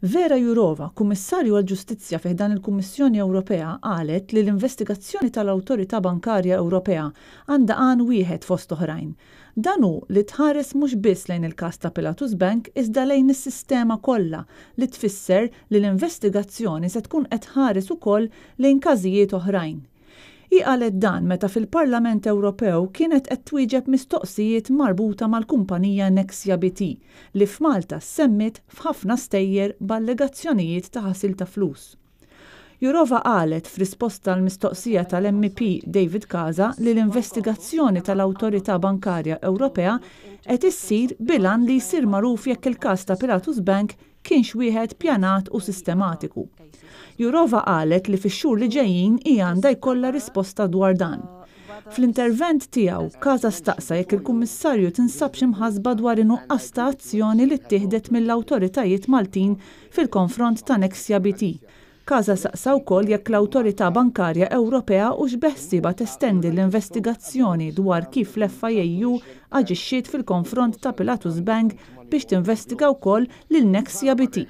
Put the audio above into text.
Vera Jourova, Kummissarju għall-Ġustizzja fi ħdan il-Kummissjoni Ewropea qalet li l-investigazzjoni tal-Awtorità Bankarja Ewropea għandha għan wieħed fost oħrajn. Dan hu li tħares mhux biss lejn il-każ ta' Pilatus Bank iżda lejn is-sistema kollha li tfisser li l-investigazzjoni se tkun qed tħares ukoll lejn każijiet oħrajn. Hi qalet dan meta fil-Parlament Ewropew kienet qed twieġeb mistoqsijiet marbuta mal-kumpanija Nexia BT li f'Malta ssemmiet f'ħafna stejjer b'allegazzjonijiet ta' ħasil ta' flus. Jourova qalet f'risposta għal mistoqsija tal-MEP David Casa li l-investigazzjoni tal-Awtorità Bankarja Ewropea qed issir bil-għan li jsir magħruf jekk il-każ ta' Pilatus Bank kienx wieħed pjanat u sistematiku. Jourova qalet li fix-xhur li ġejjin hi għandha jkollha risposta dwar dan. Fl-intervent tiegħu, Casa staqsa jekk il-Kummissarju tinsabx imħassba dwar in-nuqqas ta' azzjoni li ttieħdet mill-awtoritajiet Maltin fil-konfront ta' Nexia BT. Casa saqsa wkoll jekk l-Awtorità Bankarja Ewropea hux beħsiebha testendi l-investigazzjoni dwar kif l-FIAU aġixxiet fil-konfront ta' Pilatus Bank biex tinvestiga wkoll lil Nexia BT.